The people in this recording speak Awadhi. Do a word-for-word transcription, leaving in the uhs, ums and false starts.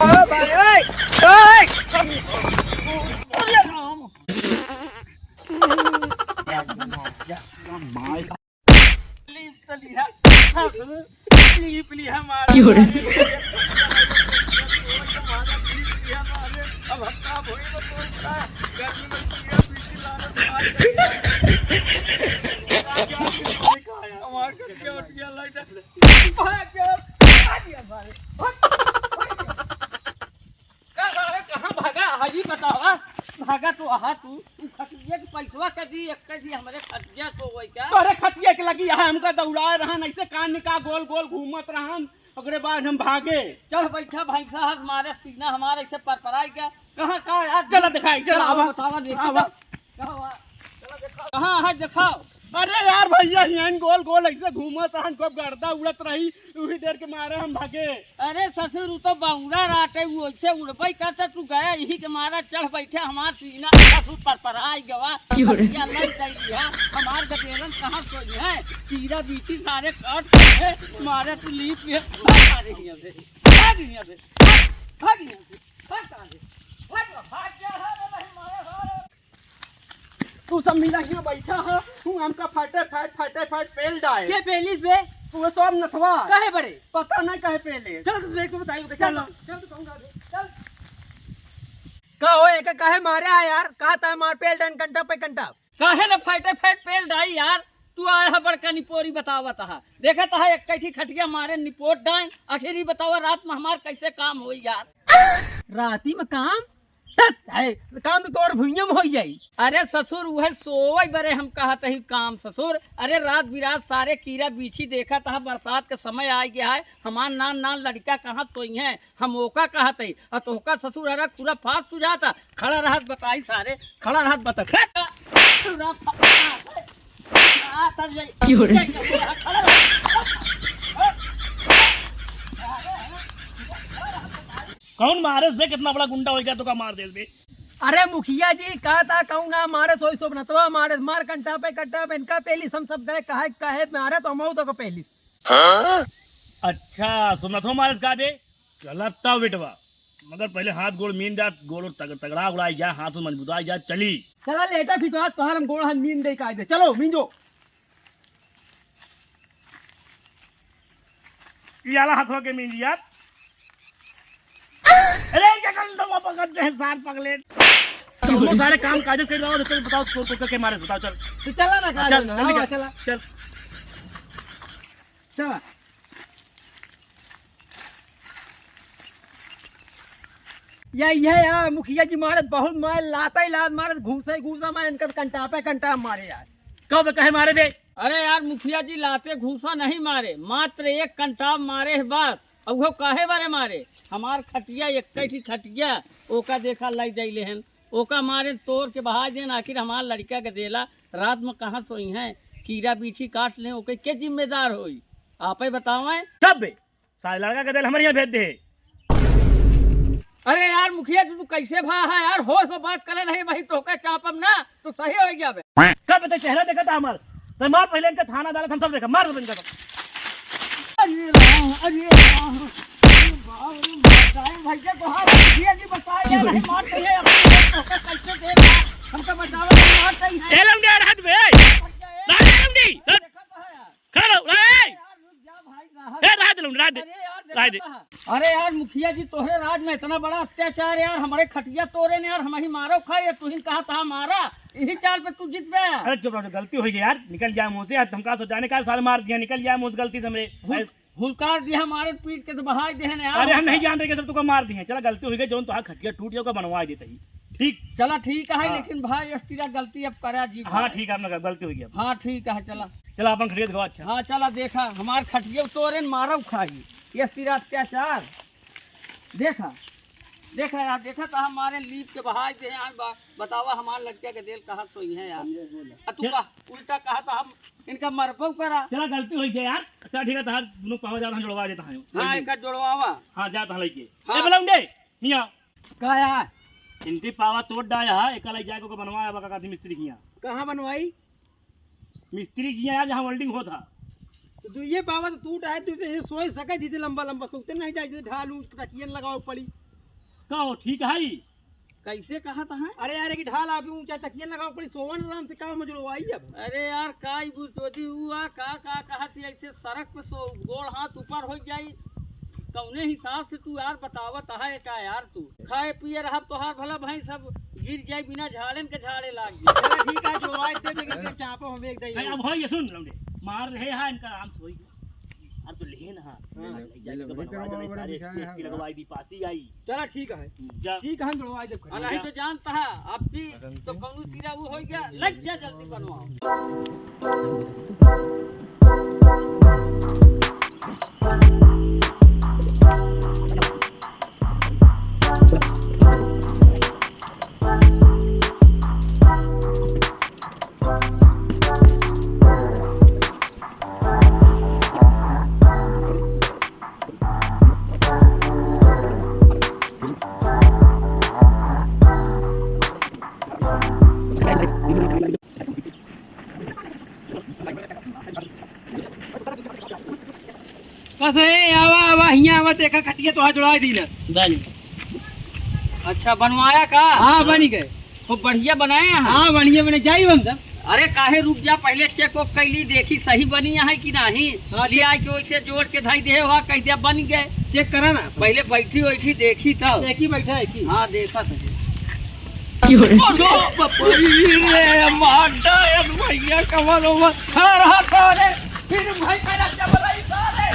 ओ भाई, ओए, ओए। अरे राम। का सारे कहाँ भागा? हाँ, ई बतावा। भागा तो आहा तू। तू खटिया के पैसवा के दी, एक के दी हमरे खटिया को वही का? तोहरे खटिया के लगी है, हमका दौड़ाए रहन, ऐसे कान निका गोल गोल घूमत रहन, ओकरे बाद हम भागे। चढ़ बैठा भैंसा हस, मारे सीना हमारे ऐसे परपराई का। कहाँ का यार? चला दिखाई, चला, चला, आवा। बतावा, देखी आवा। तो। कहाँ है? चला दिखाओ। कहाँ है? दिखाओ। अरे यार भैया, हियन गोल गोल ऐसे घूमत रहन, खूब गर्दा उड़त रही, उही डर के मारे हम भागे। अरे ससुर, उ तो बौरा राटे, उ ऐसे उड़बई करता, तू गया, यही के मारा चढ़ बैठे, हमार सीना ससुर परपराई गवा। क्यों रे? भैया लग गई है, हमार गदेलन कहाँ सोई है, कीड़ा बीछी सारे काट के मारे, तू लीप के भाग आ रही है बे, भाग रही है बे, भाग, भाग यहाँ से, भाग कहाँ से, भाग, भाग जा, भाग, भाग, भाग, भाग। तू सब मिला हियाँ बैठा है, तू हमका फटे फट, फटे फट पेल डाए। के पेलिस बे? तू सब नथवा। काहे बरे? पता नहीं काहे पेले। चल तो देख तो बताई, चल, चल। चल तो कहूँगा बे, चल। का हो, एका काहे मारे है यार? कहा था मार पेल डाइन कंटा पे कंटा। काहे न फटे फट पेल डाई यार? तू आया है बड़का निपोरी बतावत है। देखत है एक कैठी खटिया मारे निपोट डाइन। आखिर ई बतावा रात में हमार कैसे काम होई यार? राती में काम? तत है, काम तो तोर भुइयां में होई जाई। अरे ससुर, उहे सोवई बरे हम कहत ही काम ससुर। अरे रात बिरात सारे कीड़ा बीछी देखत ह, बरसात के समय आ गया है, हमार नान नान लड़का कहाँ सोई हैं, हम ओका कहत ही। अ तोहका ससुर अरे पूरा फास सुझाता, खड़ा रहत बताई सारे, खड़ा रहत बता। आ, तब यही। क्यों रे? कौन मारे से कितना बड़ा गुंडा हो गया तो का मार दे बे? अरे मुखिया जी, का था कहूँ ना मारे, सोई सोबनतवा मारे, मार कंटा पे कंटा पे इनका पेली, हम सब गए कहे कहे मारे तो हम तो को पेली। अच्छा, सोबनतवा मारे का बे? गलत था बेटवा, मगर पहले हाथ गोड़ मीन जा, गोड़ तग-, तगड़ा उड़ाई जा, हाथ में मजबूत आई जा, चली। चला लेटा फिर तो तोहार हम गोड़ हाथ मीन दे का दे। चलो मीन जो। ये आला हाथवा के मीन यार। अरे क्या कर दो पकड़ दे सार पगले। तुम सारे काम काजो कर रहा हो तो बताओ को, को, के मारे बताओ चल। तो चला ना चल, काजो ना, चल, हाँ, चल, चला। चल। चला। या, या, या, मुखिया जी मारत बहुत मार, लाता ही लात मारत, घूसे घूसा मार, इनका कंटापे कंटाप मारे यार। कब कहे मारे बे? अरे यार मुखिया जी, लाते घूसा नहीं मारे, मात्र एक कंटाप मारे है बस। और वो काहे बारे मारे? हमार खटिया, एक कैठी खटिया, ओका देखा लाई जाइले हन, ओका मारे तोड़ के बहा देन। आखिर हमार लड़का के देला, रात में कहाँ सोई हैं, कीड़ा बीछी काट लें, ओके के जिम्मेदार होई? आपे बतावें। कब बे? सारे लड़का के देल हमरे यहाँ भेज दे। अरे यार मुखिया जी, तू कैसे भा है यार, होश में बात करे नहीं भाई, तोहका चापब ना तो सही हो गया बे। कब ते चेहरा देखा था हमार, तो मार पहले इनका थाना अदालत हम सब देखा, मार दो इनका सब। अरे राम, अरे राम, अरे बाप रे, मार जाए भैया, तोहार मुखिया जी बताए यार, नहीं मार चाहिए, अब तोहका कैसे दे, हमका बताओ, नहीं मार चाहिए। ए लौंडे, राज बे, राज लौंडे, देखा तो है यार। खड़ा रहो, ए! यार, रुक जा भाई, राहत। ए, राहत दे, राहत दे। अरे यार, राहत दे। देखा कहाँ? अरे यार, मुखिया जी, तोहरे राज में इतना बड़ा अत्याचार यार, हमारे खटिया तोड़े ने यार, हम ही मारो खाए, तू ही कहा था मारा, यही चाल पे तू जीत गया। अरे चुप रहो, गलती हो गई यार, निकल जाए मुँह से, आज हमका सो जाने का साल मार दिया, निकल जाए मुँह से गलती से हमरे। भूल हुलकार दिया मारे पीट के तो बहाई देहन यार। अरे हम नहीं जानते कि सब तुका मार दिए। चला गलती हो गई, जौन तोहार खटिया टूट गया, ओका बनवा देते ही। ठीक। चला ठीक है, हाँ। लेकिन भाई इस तरह गलती अब करा जी हाँ, भाई। ठीक है, अपना गलती हो गई अब। हाँ, ठीक है, चला। चला अपन खटिया दिखाओ, अच्छा। हाँ, चला देखा, हमार खटिया तोरे न मारा खाई। इस तरह अत्याचार। देखा, देखा यार, देखा तो हमारे लीप के बहाई दे यार बा-, बतावा हमार लड़किया के देल कहा सोई है यार। आ तू चल। का उल्टा कहा तो हम इनका मरबो करा। चला गलती हो गई यार। अच्छा ठीक है, तहार दोनों पावा जा हम जुड़वा देता हूँ। हाँ, एक जोड़वावा। हाँ, जा तहां लेके। हाँ। ए बलौंडे, मियाँ। का यार? इनकी पावा तोड़ डाया है, एक लाई जाके ओके बनवाया बा का मिस्त्री किया। कहाँ बनवाई? मिस्त्री किया यार, जहाँ welding होता। दुइये पावा तो टूट आए, तू तो ये सोए सके, जैसे लंबा लंबा सोते नहीं जाए, जैसे ढाल ऊंच तकियन लगाओ पड़ी। का हो, ठीक है? कैसे कहत है? अरे यार, एक ढाल आप ऊंचा तकियन लगाओ पड़ी, सोवन आराम से, का मजड़ो आई अब। अरे यार, का ई बुरचोदी हुआ, का, का कहत है, ऐसे सड़क पे सो, गोड़ हाथ ऊपर हो जाई, कौने हिसाब से तू यार बतावत है का यार तू? खाए पिए रहब तोहार भला भैंस सब गिर जाए बिना झाड़न के झाड़े लाग जाए। चला ठीक है, जोड़वाए दे, लेकिन चापो हम एक दई। नहीं, अब हो ये सुन लौंडे, मार रहे हैं इनका आराम से होई। अब तो लेहे ना। हाँ। ले, ले, ले, ले, बनवा दे, सारे ले, ले, सीएसटी लगवाई दी, पासी आई। चला ठीक है। जा। ठीक है, हम जोड़वाए दे। अरे तो जानता है, अब भी तो कौनो तीरा वो हो गया, लग जा जल्दी बनवाओ। कसे, आवा, आवा, हियाँ आवा, देखा, खटिया तोहार जोड़ाई दी ना। बन। अच्छा, बनवाया का? हाँ, बनी गए। खूब बढ़िया बनाए हैं। हाँ, बढ़िया बने, जाई हम तब। अरे, काहे, रुक जा, पहले चेक वेक कैली, देखी सही बनी है कि नहीं। हाँ, ले आके वैसे जोड़ के धई दे, वहाँ कह दिया, बन गए। चेक करा ना। पहले बैठी वैठी देखी तब। देखी, बैठा है कि। हाँ, देखा था। क्यों रे? अरे बाप रे, मार डायल भैया, कमर उमर। हाँ, रहा था रे। फिर भाई मेरा जबरई था रे।